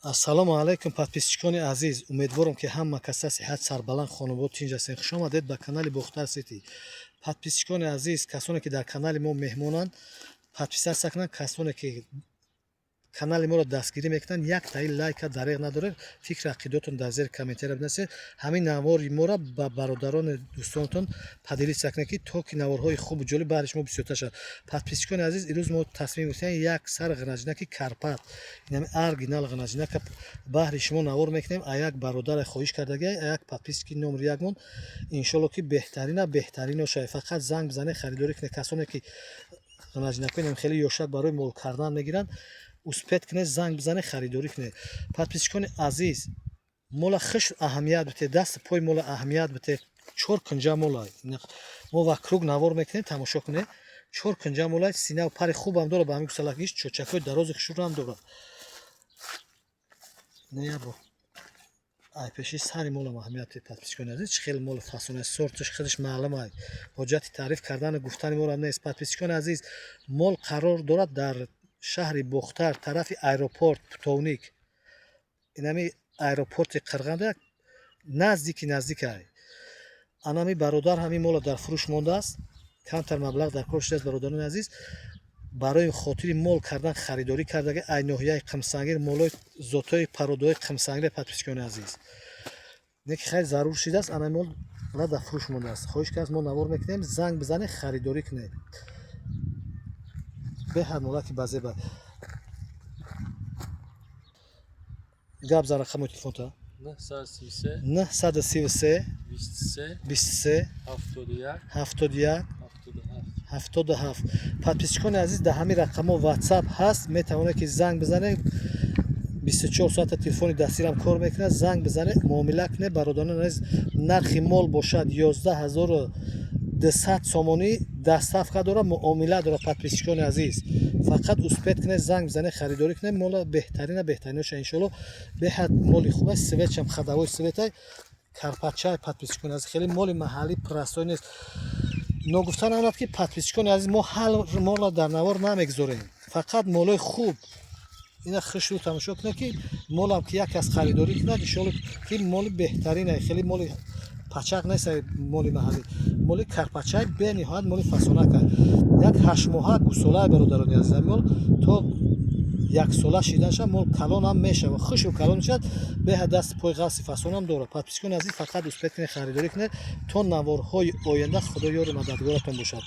Ассалому алайкум, подписчикони азиз. Умедворам, ки ҳама каса сиҳат, сарбаланд, хонобод, тинҷ ҳастед. Хуш омадед ба канали Бохтар Сити. Подписчикони азиз, касоне ки дар канали мо меҳмонанд, подписаться кунанд. Касоне ки канали моро дастгирӣ мекунанд, як таи лайка дареғ надоред. Фикри ақидотон дар зери комментария бинависед. Ҳамин навори моро ба бародарони дӯстонатон поделиться кунед, ки то ки наворҳои хубу ҷолиб баҳри шумо бисёртар шавад. Подписчикони азиз, ирӯз мо тасмим гирифтем, як сар ғанаҷинаки Карпат, инами оригинал ғанаҷинака, баҳри шумо навор мекунем. А як бародаре хоҳиш кардаги, а як подписчики номер якмон. Иншолло, ки беҳтарина беҳтарино шавад. Фақат занг бизанед, харидорӣ кунед. Касоне ки ғанаҷинакҳои хеле ёшак барои мол кардан мегиранд, успеть кунед, занг бизанед, харидорӣ кунед. Подписчикони азиз, мола хуш аҳамият битед, дасти пои мола аҳамият битед. Чор кунҷа мола мо вокруг навор мекунем, тамошо кунед. Чор кунҷа мола, синаву пари хубам дорад. Ба ҳамин гусалакиш чочакҳои дарози хушрӯам дорад. Неябо ай пеши сари молам аҳамият битед, подписчикони азиз. Чӣ хеле моли фасона, сорташ худаш маълум ай, ҳоҷати таъриф кардану гуфтани молам нест. Подписчикони азиз, мол қарор дорад дар шаҳри Бохтар, тарафи аэропорт Путовник, инами аэропорти Қирғанда наздики наздикай. Анами бародар ҳамин мола дар фурӯш мондааст. Камтар маблағ дар кор шудааст. Бародарони азиз, барои хотири мол кардан харидорӣ кардаги, ай ноҳияи Қимсангир, молои зотҳои пародаҳои Қимсангир. Подписчикони азиз, не ки хеле зарур шудааст, ана мол дар фурӯш мондааст. Хоҳиш кардааст, мо навор мекунем, занг бизанед, харидорӣ кунед. Беҳад молаки базеба. Гап зан, рақами телефонта. 933. 933. 23. 23. 71. 71. 77. 77. Подписчикони азиз, дар ҳамин рақамҳо Ватсап ҳаст, метавонед ки занг бизанед. 24 соата телефони дастирам кор мекунад. Занг бизанед, муомила кунед. Бародарони азиз, нархи мол бошад 11 200 сомонӣ, доставка дорад, муомила дорад. Подписчикони азиз, фақат успеть кунед, занг бизанед, харидорӣ кунед. Мола беҳтарина беҳтариноша, иншоалло. Беҳад моли хуб аст, цветшам ходовой цветай, карпатчай. Подписчикони азиз, хеле моли маҳаллӣ, простой нест. Ногуфта намонад, ки, подписчикони азиз, мо ҳал молро дар навор намегузорем, фақат молои хуб. Ина хушрӯ тамошо кунед, ки молам ки як кас харидорӣ кунад, иншоалло, ки моли беҳтарина. Хеле моли пачақ нест, моли маҳаллӣ, моли карпачай, бениҳоят моли фасонака. Як ҳаштмоҳа гусолаи, бародарони азиз, мол то яксола шиданаша мол калонам мешавад, хушу калон мешавад. Беҳад дасти пои ғафси фасонам дорад. Подписчикони азиз, фақат успеть кунед, харидорӣ кунед. То наворҳои оянда, Худо ёру мададгоратон бошад.